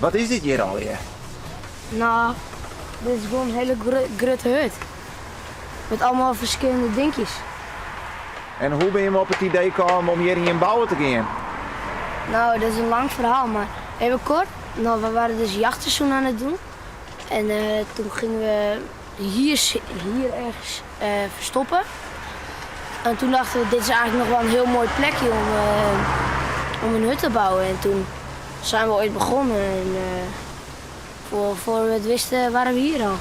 Wat is dit hjir allegear? No, dit is gewoan in hiele grutte hut. Met allemaal ferskillende dinkjes. En hoe binne jim op it idee kaam om hjir ien bouwe te gean? No, dat is in lang ferhaal, mar even koart. No, we waren dus jachtseizoen aan het doen. En toen gingen we hier, hier ergens verstoppen. En toen dachten we, dit is eigenlijk nog wel een heel mooi plekje om, om een hut te bouwen. En toen zijn we ooit begonnen en voor, voor we het wisten waren we hier al.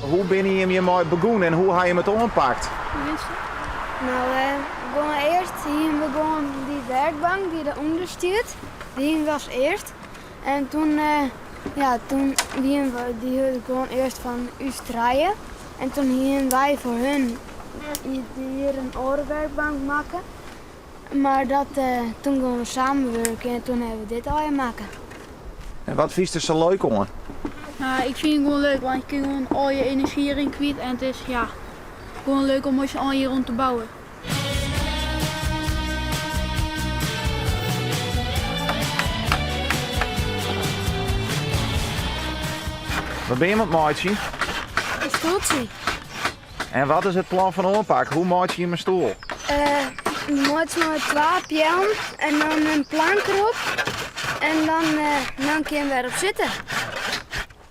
Hoe binne jim hjirmei begûn en hoe ha jim it oanpakt? No, we gongen earst hienen we gewoan dy werkbank dy't derûnder stiet. Dy hienen we as earst. En toen, ja, toen wienen we dy hut gewoan earst fan ús trijen. En toen hienen wy foar hun hjir in oare werkbank makke. Mar dat, toen gongen we samenwurkjen en toen hawwe we dit allegear makke. En wat fynst der sa leuk oan? No, ik fyn it gewoan leuk, want je kinne gewoan al je enerzjy hjiryn kwyt en it is ja, gewoan leuk om mei syn allen hjir oan te bouwen. Wat binne jim oan it meitsjen? In stoeltsje. En wat is it plan fan oanpak? Hoe meitsje jim in stoel? We meitsje mei twa peallen en dan in plank derop en dan, dan kinne we derop sitte.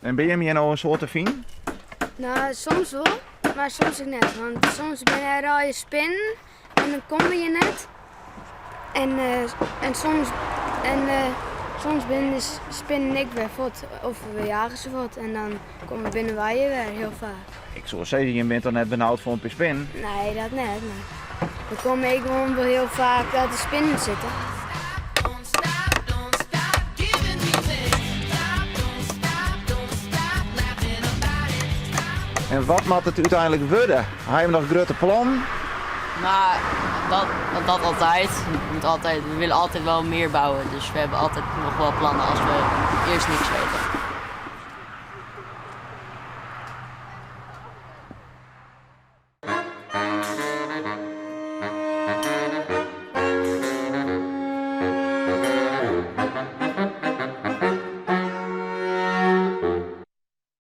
En binne jim hjir no in soad te finen? No, soms wol, mar soms ek net. Want soms binne der allegear spinnen en dan komme we hjir net. En, en soms, en, soms binne de spinnen ek wer fuort of we jage se fuort en dan komme binne wy hjir wer hiel faak. Ik soe sizze, jim binne toch net benaud foar in pear spinnen? Nee, dat net, mar we komme ek gewoan wol hiel faak dat der spinnen sitte. En wat moat it úteinlik wurde? Ha jim noch grutte plannen? No, dat, dat altyd. We, moeten altijd. We willen altijd wel meer bouwen. Dus we hebben altijd nog wel plannen als we eerst niks weten.